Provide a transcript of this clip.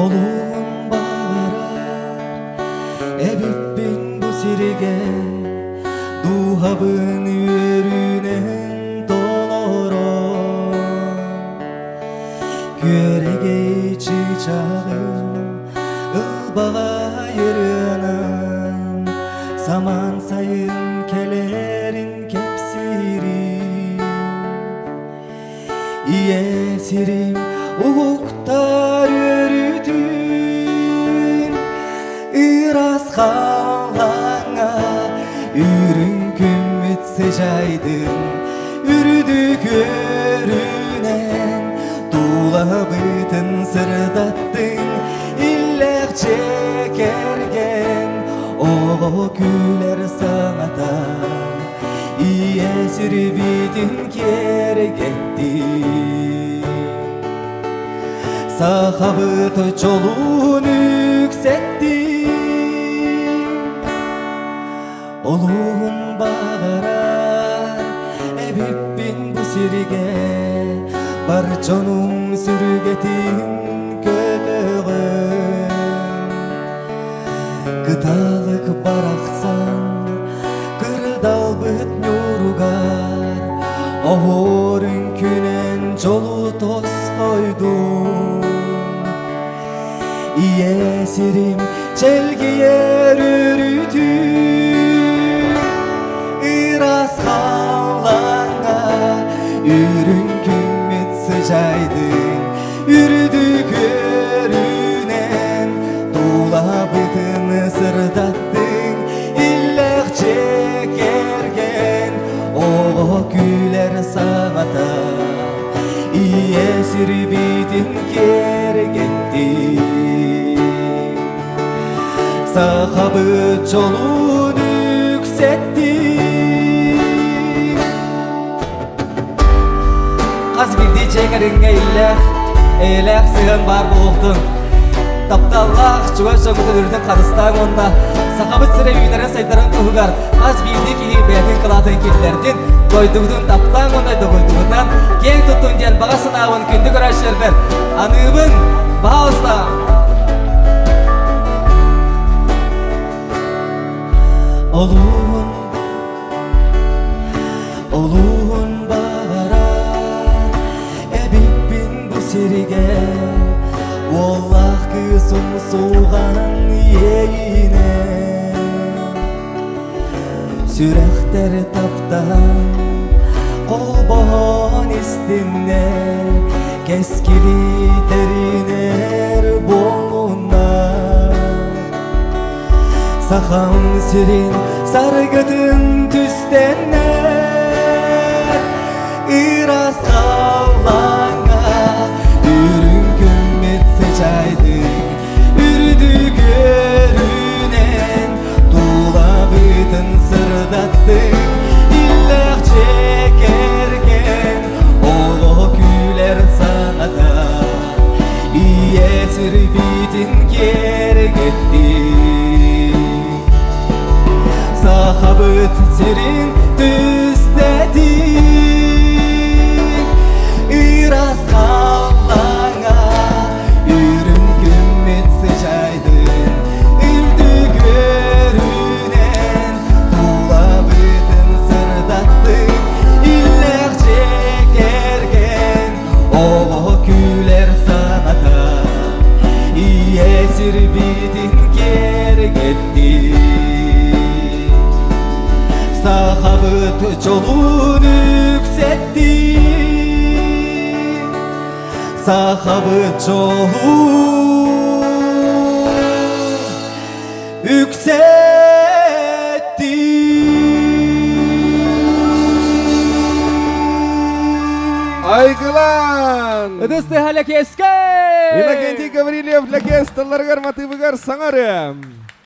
Олуһун баҕарар эбиппин бу сиргэ Дууһабын үөрүүнэн толорон Күөрэгэй чыычааҕым ылбаҕай ырыанан Самаан сайын кэлэрин кэпсиирим Ийэ сирим уһуктар үөрүүтүн Ыраас халлааҥҥа үрүҥ күммүт сыдьаайдын Үрдүк үөрүүнэн тулабытын сырдаттыҥ Иллээх дьиэ кэргэн оҕо күлэр саҥата Ийэ сүрбитин киэргэттин Сахабыт дьолун үксэттин Олуһун баҕарар эбиппин бу сиргэ Бар дьонум сүргэтин көтөҕөн Кыталык барахсан кырдалбыт ньууругар Оһуор үҥкүнэн дьолу тосхойдум Ийэ сирим чэлгийэр үрүтүн Ыраас халлааҥҥа үрүҥ күммүт сыдьаайдын Үрдүк өрүнэн тулабытын сырдаттыҥ Иллээх дьиэ кэргэн оҕо күлэр саҥата Ийэ сирбитин киэргэттиҥ Сахабыт дьолун үксэттиҥ Хас биирдии дьиэ кэриҥҥэ иллээх, эйэлээх сыһыан баар буолуохтун. Тапталлаах, чугас дьоҥҥутун үрдүн харыстааҥ уонна Сахабыт сирэ үүнэрин-сайдарын туһугар хас биирдии киһи бэйэтин кылаатын киллэрдин, дойдугутун таптааҥ уонна дойдугутунан киэҥ туттун диэн баҕа санаабын күндү көрөөччүлэрбэр аныыбын. Пожалуйста! Олуһун Олуһун баҕарар эбиппин бу сиргэ Уоллаах кыыс умсулҕан иэйиинэн Сүрэхтэр таптаан холбоһон истиннэр Кэскили тэринэр буоллуннар Сахам сирин саргытын түстэннэр Ыраас халлааҥҥа үрүҥ күммүт сыдьаайдыҥ Үрдүк өрүнэн тулабытын сырдаттыҥ Иллээх дьиэ кэргэн оҕо күлэр саҥата Ийэ сирбитин киэргэттин Сахабыт сирин түстэтин Ыраас халлааҥҥа үрүҥ күммүт сыдьаайдын Үрдүк өрүнэн тулабытын сырдаттын Иллээх дьиэ кэргэн Оҕо күлэр саҥата Ийэ сирбитин киэргэттин Сахабыт дьолун үксэттин Сахабыт дьолун үксэттин Айгылан! Ытыс тыаһа Лэкиэскэ! Иннокентий Гаврильев Лэкиэс тылларыгар матыыбыгар саҥарыам.